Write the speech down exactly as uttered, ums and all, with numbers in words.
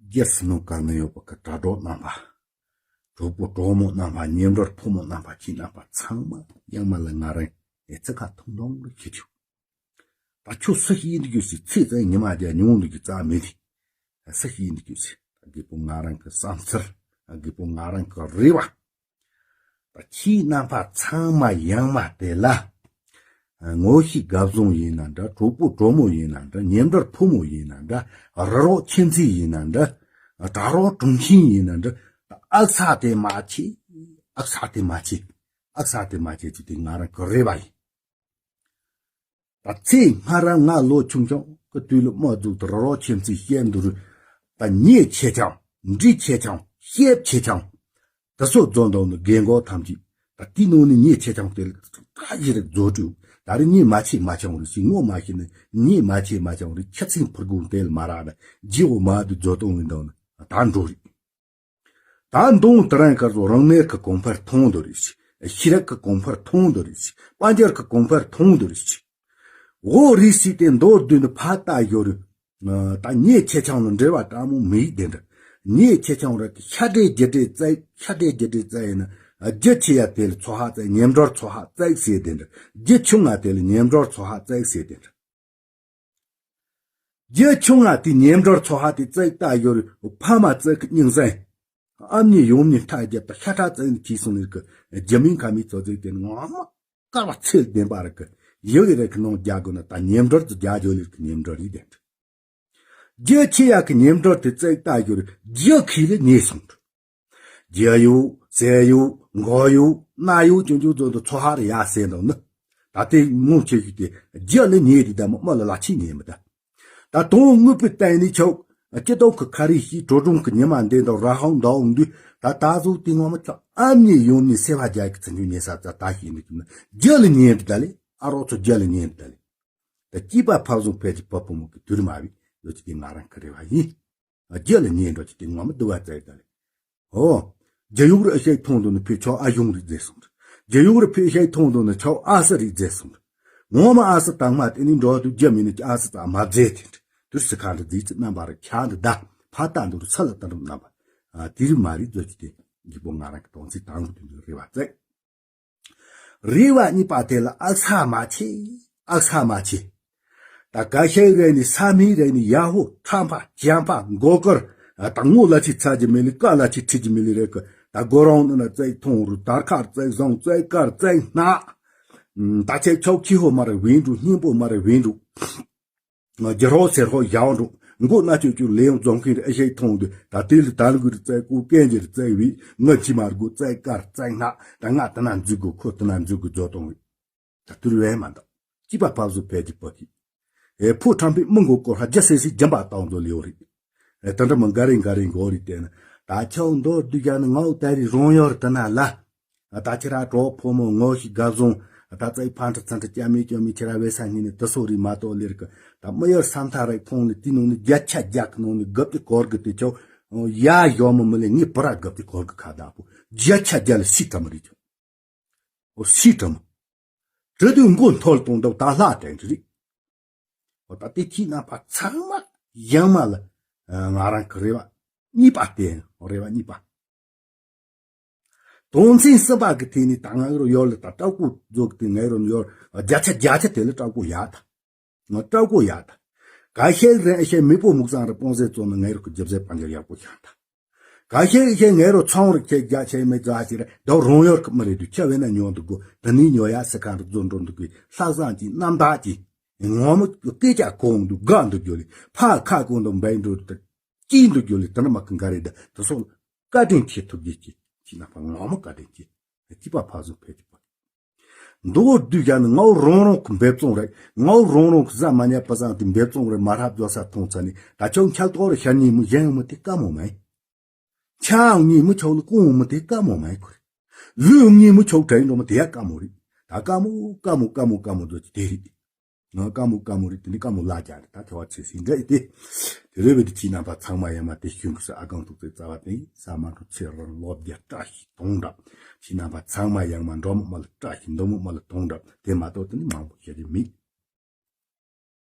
རྒྱལ་སྲིད་ནོ་གང་ན་ཡོད་པ་གི་དྲ་གྲོགས་རྣམ་པ། གྲོགས་པོ་གྲོགས་མོ་རྣམ་པ། ཉེ་འབྲེལ་ཕོ་མོ་རྣམ་པ། ཁྱེད་རྣམ་པ་ཚང་མ་ཡང་མ་ལ་ང་རང་ཨེ་ཙི་ཁ་ཐུང་ཐུང་གི་ཁྱེད་ཆུ། ད་ཁྱོད་སུ་ཞིག་ཡིན་འདུག་ཟེར། ཚེ་ཙམ་ཉི་མ་བརྒྱ་ཉུང་འདུག་གི་རྩ་མེད་དེ། སུ་ཞིག་ཡིན་འདུག་ཟེར། ད་རྒད་པོ་ང་རང་གི་བསམ་ཚུལ། རྒད་པོ་ང་རང་གི་རེ་བ། ད་ཁྱེད་རྣམ་པ་ཚང་མ་ཡང་མ་དེ་ལ། ངོ་ཤེས་དགའ་བཟང་ཡིན་ན་འདྲ། གྲོགས་པོ་གྲོགས་མོ་ཡིན་ན་འདྲ། ཉེ་འབྲེལ་ཕོ་མོ་ཡིན་ན་འདྲ། རི་རོགས་ཁྱིམ་མཚེས་ཡིན་ན་འདྲ། གྲྭ་རོགས་དྲུང་ཆེན་ཡིན་ན་འདྲ། ཨ་ས་དེ་མ་ཆེ། ཨ་ས་དེ་མ་ཆེ། ཨ་ས་དེ་མ་ཆེ་ཅིག་དེ་ང་རང་གི་རེ་བ་ཡིན། ད་ཚེ་སྔ་རབས་ང་ལོ་ཆུང་ཆུང་གི་དུས་ལ་མ་འཛུགས་དུ་རི་རོགས་ཁྱིམ་མཚེས་བཤད་འདུག་རུ། ད་ཉེ་ཆེ་ཆུང་། འདྲིས་ཆེ་ཆུང་། ཤེབ་ཆེ་ཆུང་། དེ་ཚོ་རྫོགས་འདུག་ནི་རྒན་གོག་ཐམས་ཅད། ད་དེའི་ནང་ནས་ཉེ་ཆེ་ཆུང་དེ་ལ་ད་ཡི་རིགས་རྫོགས་འགྲོ། ད་རེས་ཉེ་མ་ཆེ་མ་ཆུང་རེད་ཟེར། ངོ་མ་ཤེས་ནི་ཉེ་མ་ཆེ་མ་ཆུང་རེད། ཁྱི་ཚིག་ཕུར་གུང་དེ་ལ་མ་རག་ན་རྗེ་བོ་མ་དུ་རྫོགས་གཏོང་བའི་འདུག་ནི་ད་འགྲོ་རེད། ད་འདོང་དེ་རང་སྐར་ཚོ་རང་མེད་ཀྱི་གོང་འཕེལ་མཐོང་འདོད་རེད་ཤི། ཤེས་རབ་ཀྱི་གོང་འཕེལ་མཐོང་འདོད་རེད་ཤི། དཔལ་འབྱོར་གྱི་གོང་འཕེལ་མཐོང་འདོད་རེད་ཤི། འོ་རེད་ཤི་དེ་མདོར་བསྡུས་ནས་ཕར་ལྟ་ཡོད་རེད། ད་ཉེ་ཆེ་ཆུང་ལ་འབྲེལ་བ་དྲང་མོ་མེད་དེ་འདྲ། ཉེ་ཆེ་ཆུང་ར་ཤ་འདྲེ་རྒྱུ་འདྲེ་བཙལ། ཤ་འདྲེ་རྒྱུ་འདྲེ་བཙལ་ཡིན་ན། རྒྱུ་ཆེ་ཡ་དེ་ལ་ཚོ་ཧ་བཙལ། ཉེ་འབྲེལ་ཚོ་ཧ་བཙལ་ཟེར་དེ་འདྲ། རྒྱུ་ཆུང་ང་དེ་ལ་ཉེ་འབྲེལ་ཚོ་ཧ་བཙལ་ཟེར་དེ་འདྲ། རྒྱུ་ཆུང་ང་དེ་ཉེ་འབྲེལ་ཚོ་ཧ་དེ་བཙལ་ལྟ་ཡོད་རེད། ཕ་མ་བཙལ་གི་སྙིང་སེང་། ཨ་མྱེས་ཡུམ་གཉིས་ཐག་བརྒྱབ་ད་ཤ་ཁྲག་བཙལ་ནས་ཁྱེར་སོང་ནས་གི། རྒྱུ་མིན་ཁ་མིན་ཚོ་བཙལ་དེ་ངོ་མ་དཀར་བ་ཚད་ལྡན་པ་རེད་གི། ཡི་གེ་རེ་གི་ནང་རྒྱག་དགོས་ན་ད་ཉེ་འབྲེལ་དུ་རྒྱག་རྒྱུ་ལས་གི་ཉེ་འབྲེལ་རེད་དེ། རྒྱུ་ཆེ་ཡ་གི་ཉེ་འབྲེལ་དེ་བཙལ་ལྟ་ཡོད་རེད། རྒྱུ་ཁྱི་ལ་ཉེ་སོང་། རྒྱུ་ཡོད། ཟས་ཡོད། མགོ་ཡོད། སྣ་ཡོད། ཅུང་ཅུང་ཙོག་ཏུ་ཚོ་ཧ་རེ་ཡ་ཟེར་འདུག་ནི། ད་ལྟའི་ངོ་ཆེ་ཤོས་དེ་རྒྱུ་ལ་ཉེ་དེ་ད་མ་མ་ལ་ལ་ཆེ་ཉེ་མི་ད། ད་དོན་དངོས་པོའི་སྟེང་ནས་ཆོག་སྤྱི་ཚོགས་ཀྱི་ཁ་རི་ཤི་གྲོ་གྲོང་གི་ཉི་མ་འདི་འདྲ་ར་ཧང་འདའ་འོང་དུས། ད་ད་གཟུགས་དེ་ངོ་མ་ཆོག་ཨ་མྱེས་ཡུམ་གཉིས་སེ་བ་རྒྱག་གི་ཚུལ་འགྱུར་ཉེ་ས་ཙ་ད་ཤེས་ནི་ཀྱི་ན། རྒྱུ་ལ་ཉེ་དེ་ད་ལེ། ཨ་རོགས་ཚོ་རྒྱུ་ལ་ཉེ་དེ་ད་ལེ། ད་སྐྱིད་པ་ཕ་བཟང་ཕལ་གྱི་བུ་བུ་མོ་གི་དུར་མ་བི་ལོ་ཅི་དེ་ང་རང་གི་རེ་བ་ཡིན། རྒྱུ་ལ་ཉེ་འགྲོ་ཅི་དེ་ངོ་མ་དུ་བ་བཙལ་ད་ལེ། ཨོ། རྒྱུ་ཡུག་རུ་ཨེ་ཤེས་མཐོང་འདུག་ནི་ཕེ་ཆོག་ཨ་ཡུང་རིག་རྫས་སོང་། རྒྱུ་ཡུག་རུ་ཕེ་ཤེས་མཐོང་འདུག་ནི་ཆོག་ཨ་ས་རིག་རྫས་སོང་། ངོ་མ་ཨ་ས་དང་མ་དེ་ནི་འགྲོ་དུ་རྒྱུ་མི་ནི་ཨ་ས་དང་མ་རྫས་དེ། དུར་སི་ཁ་འདི་རྫས་ཅི་རྣམ་པ་རུ་ཁྱ་འདི་ད་ཕ་ད་འདུག་རུ་ས་ལ་ད་འདུག་རྣམ་པ། ཨ་དེ་རུ་མ་རིག་རྫས་ཅི་དེ། རྒྱུ་པོ་ང་རང་གི་དོན་ཚིག་དང་པོ་དེ་འདུག་རེ་བ་བཙལ། རེ་བ་གཉིས་པ་དེ་ལ་ཨ་ས་མ་ཆེ། ཨ་ས་མ་ཆེ། ད་ག་ཤའི་རེ་ནི་ས་མི་རེ་ནི་ཡ་ཧོ་ཁྲམ་པ་ཅམ་པ་མགོ་དཀར། ད་ངོ་ལ་ཆི་ཚ་ཅི་མི་ལི་ཀ་ལ་ཆི་ཁྲི་ཅི་མི་ལི་རེ་གི། ད་སྒོ་རང་ནི་ན་བཙལ་མཐོང་རུ་དར་ཁར་བཙལ་བཟང་བཙལ་དཀར་བཙལ་སྣ། ད་ཆེ་ཆོག་ཁྱི་ཧོ་མ་རེ་བིན་འགྲུ་སྙིང་པོ་མ་རེ་བིན་འགྲུ། རྒྱུ་རོ་སེར་ཧོ་ཡའོ་འགྲོ། མགོ་ན་ཅོ་ཅོ་ལེའོ་རྫོང་ཁེ་རེ་ཨེ་ཤེས་མཐོང་དུ་ད་དེ་ལ་ད་ལུ་གུ་རེ་བཙལ་ཀོ་སྐད་འགྱེར་བཙལ་བི་ང་ཅི་མར་གོ་བཙལ་དཀར་བཙལ་སྣ། ད་ང་ད་ན་འཛུལ་གོ་ཁོ་ད་ན་འཛུལ་གོ་རྫོ་གཏོང་བི། ད་དུར་བས་མ་འདུག་སྐྱིད་པ་ཕབ་བཟོ་ཕལ་གྱི་པོ་གི། ཨེ་ཕོ་ཁྲམ་པའི་མི་མགོ་སྐོར་ཧ་རྒྱ་སེ་སི་རྒྱམ་པ་བཏང་བཟོ་ལེའོ་རེད། ཨེ་ད་འདྲ་མ་འགའ་རེ་འགའ་རེ་འགོ་རེད་བལྟས་ན། ད་ཆའོ་མདོར་བསྡུས་རྒྱ་ནི་ངའོ་ད་རི་རོང་ཡོར་ད་ན་ལ། ད་ཁྱེད་ར་གྲོགས་ཕོ་མོ་ངོ་ཤེས་དགའ་བཟང་། ད་ཙའི་ཕན་ཁྲི་ཚན་ཁྲི་སྐྱ་མི་སྐྱོ་མི་ཁྱེད་ར་བས་ས་ཉིན་ནས་དུ་སོ་རི་མ་གཏོགས་ལེར་གི། ད་མི་ཡར་ས་མཐའ་རེག་ཕོང་ནི་དེ་ནང་ནས་བརྒྱ་ཆ་བརྒྱ་གི་ནང་ནས་དགུ་བཅུ་སྐོར་གི་དེ་ཆོག་ཡ་ཡོ་མོ་མི་ལེ་ངའི་བུ་ར་དགུ་བཅུ་སྐོར་གི་ཁ་བདག་པོ་བརྒྱ་ཆ་བརྒྱ་ལ་སྲིད་ཐ་མི་རིག་ཆོག་ཨོ་སྲིད་ཐ་མི། གྲི་དུས་མགོ་མཐོལ་གཏོང་འདབ་ད་ལྷ་དྲན་གི་རིག་ཨོ་ད་དེ་ཁྱི་རྣམ་པ་ཚང་མ་ཡང་མ་ལ་ང་རང་གི་རེ་བ་གཉིས་པ་བསྟན། རེ་བ་གཉིས་པ། དོན་ཚན་གསུམ་པ་གི་ཐད་ནས་ད་ང་རོ་ཡོར་ལ་ད་སྤྲག་པོ་རྫོགས་ཏེ་ང་རོ་ཡོར་བརྒྱ་ཆ་བརྒྱ་ཆ་དེ་ལ་སྤྲག་པོ་ཡག་ད། ང་སྤྲག་པོ་ཡག་ད། ག་ཤེད་རེ་ཨེ་ཤེད་མེས་པོ་མུག་སང་རེ་སྤོང་ཟེར་བཙོང་ན་ང་རོ་གི་རྒྱབ་ཟེར་སྤང་རྒྱབ་ཡག་པོ་ཤང་ད། ག་ཤེད་ཨེ་ཤེད་ང་རོ་ཚོང་རེ་ཁྱེད་རྒྱ་ཆེ་མེད་རྫ་ཞིག་རེ་ད་རོང་ཡོར་གི་མི་རེ་དུ་ཁྱ་བས་ན་ཉོ་འདུག་གོ། ད་ནི་ཉོ་ཡག་སི་ཁང་རུ་རྫོ་འགྲོ་འདུག་གི་ལྷག་བསམ་གྱི་རྣམ་དག་གྱི། ངོ་མ་སྐད་ཆ་གོང་འདུག་དགའ་འདུག་རྒྱུ་ལི་ཕ་ཁ་གོང་འདུག་འབའ་འགྲོ་ད། སྐྱིད་འདུག་རྒྱུ་ལི་དེ་འདྲ་མ་གི་འགའ་རེ་ད་དེ་སོགས་བཀའ་དྲིན་ཆེ་ཐུབ་རྒྱུ་ཅི་ཅི་ན་ཕ་ངོ་མ་བཀའ་དྲིན་ཆེ། སྐྱིད་པ་ཕ་བཟང་ཕལ་གྱི་པ། མདོ་བོ་བསྡུས་བཞག་ནི་ངའོ་རོང་རོང་གི་འབེབས་བཙོང་རེད། ངའོ་རོང་རོང་གི་ཟ་མ་ཉལ་པ་བཟང་དེ་འབེབས་བཙོང་རེད། མ་རབས་རྫོ་ས་མཐོང་ཚ་ནི་ད་ཆོག་འཁྱལ་ཏོ་རེ་ཤར་ཉིན་མི་གཞན་ཡང་མི་དེ་དཀའ་མོ་མེད། ཆའང་ཉིན་མི་ཆོག་ལ་ཀུང་མི་དེ་དཀའ་མོ་མེད་ཁུ་རེད། ལུས་ཉིན་མི་ཆོག་དྲན་འགྲོ་མི་དེ་ཡ་དཀའ་མོ་རེད། ད་དཀའ་མོ་དཀའ་མོ་དཀའ་མོ་དཀའ་མོ་རྫོ་ཅི་དེ་རེད། ང་དཀའ་མོ་དཀའ་མོ་རེད། དེ་ནི་དཀའ་མོ་ལ་རྒྱག་རེད། ད་ཐེ་བ་ཚེ་སྲིད་འདྲ་ཡི་སྟེ། དེ་རེད་བས་དེ་ཁྱེད་རྣམ་པ་ཚང་མ་ཡ་མ་དེ་ཤུན་གི་ས་ཨ་གང་ཐུག་ཚེ་རྩ་བ་དེ་ཡིན་ས་མ་འགྲོ་ཚེ་རང་ལོ་བརྒྱ་བཀྲ་ཤིས་གདོང་འདྲ། ཁྱེད་རྣམ་པ་ཚང་མ་ཡང་མ་འགྲོ་མོ་མ་ལ་བཀྲ་ཤིས་འདོ་མོ་མ་ལ་གདོང་འདྲ་དེ་མ་གཏོགས་དེ་ནི་མང་པོ་བཤད་རྒྱུ་མེད།